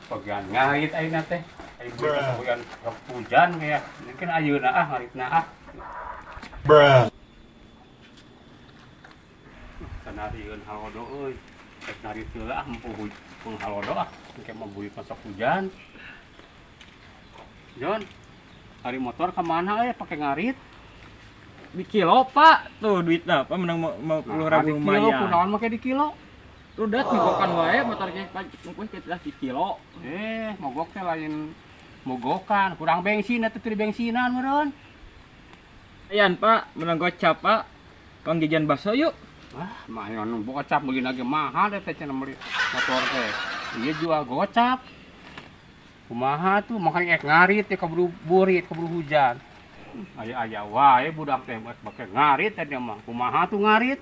Bagian ngarit ayeuna teh. Ayo bagian hujan kayak mungkin ayeuna ah ngaritna ah. Bruh. Sanarieun halodo euy. Rek ngarit heula ah empuh halodo ah. Engke mah beurit masuk hujan. Jon, hari motor ka mana euy pake ngarit? Di kilo, Pak. Tuh duitna apa menang 50.000 lumayan. Kunaon make di kilo? Udah mogokan wae motor ge mungkin kita di kilo. Mogok teh lain mogokan, kurang bensin atuh teu bensinan meureun. Ayan, Pak, menang gocap, Pak. Kang jajan bakso yuk. Wah, mah anu gocap meuli lagi mahal teh cenah meuli motor teh. Ieu jual gocap. Kumaha tuh makanya ek ngarit teh keburu burit, keburu hujan. Aya-aya wae budak teh make ngarit teh dia mah. Kumaha tuh ngarit?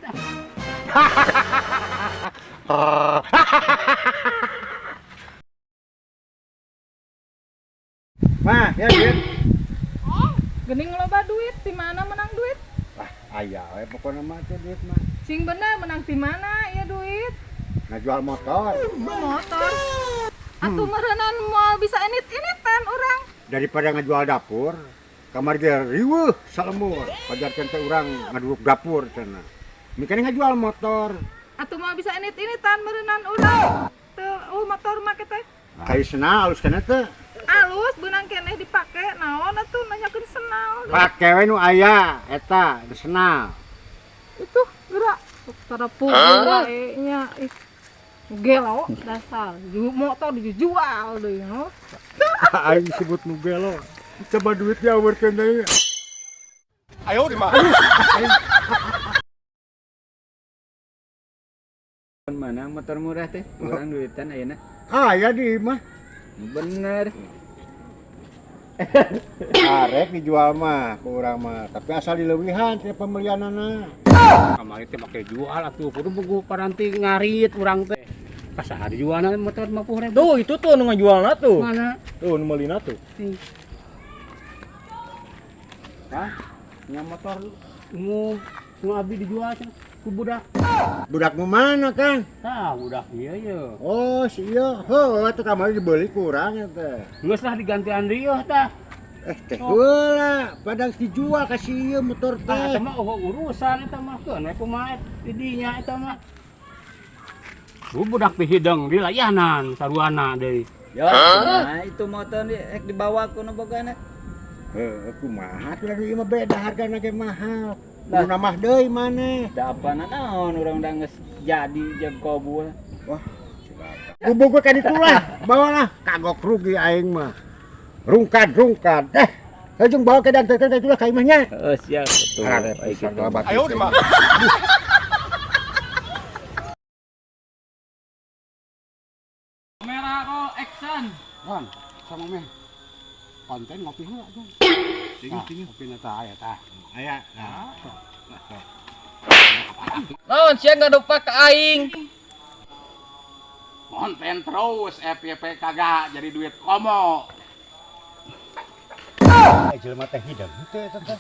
Mah, ya duit. Oh, gening loba duit, di mana menang duit? Wah, aya we pokona mah teh duit mah. Sing bener menang di mana ya duit? Ngajual motor. Motor. Atuh meureunan moal bisa init-initan urang. Daripada ngajual dapur, kamar ge riweuh salembur. Pajarkeun teh urang ngaduruk dapur cenah. Mikirnya ngajual motor. Atuh moal bisa init-initan meureunan urang. Teu motor make teh. Kayu senal alus keneh teh. Alus beunang keneh dipake naon atuh nanyakeun senal. Pake we nu aya eta nu senal. Itu gerak tarapu wae nya ih. Gelo dasar motor dijual deui no. Aing sebut nu gelo. Coba duit diawerkeun deui. Ayo di mana? Mana motor murah teh? Urang duitan ayeuna. Aya di imah. Bener. Arek dijual mah ku urang mah, tapi asal dileuwihan teh pembelianana. Kamari teh make jual atuh kudu buku paranti ngarit urang teh. Kasaha dijualna motor 50.000. Tuh, itu tuh nu ngajualna tuh. Mana? Tuh nu meulina tuh. Hah? Nya motor nu abi dijual cenah ku budak. Budakmu mana, Kang? Tah, budak ieu ye. Oh, si ieu. Heuh, atuh kamari dibeli kurang eta. Geus lah digantian deui tah. Teh heula, padahal dijual ka si ieu motor teh. Tah, eta mah urusan eta mah keun we kumaha di dinya eta mah. Bu budak teh hideung dilayanan saruana deui. Ya, nah itu motor rek dibawa ku nu bogana. Heuh, kumaha atuh ieu mah beda hargana ge mahal. Kudu nambah deui maneh. Da apana naon urang da geus jadi jeung kobul. Wah, cilaka. Gubuk ka ditu lah, bawalah. Kagok rugi aing mah. Rungkad-rungkad. Hajeung bawa ke dantekeun ka itulah ka imahnya. Heeh, siap betul. Ayo di mana? Kamera roll action. Wan, sama meh. Konten ngopi heula, Jon. Tinggi ngopi tah aya tah. Aya. Nah. Naon sia ngadupa ka aing? Konten terus FYP kagak jadi duit komo. Jelema teh hideung teh eta teh.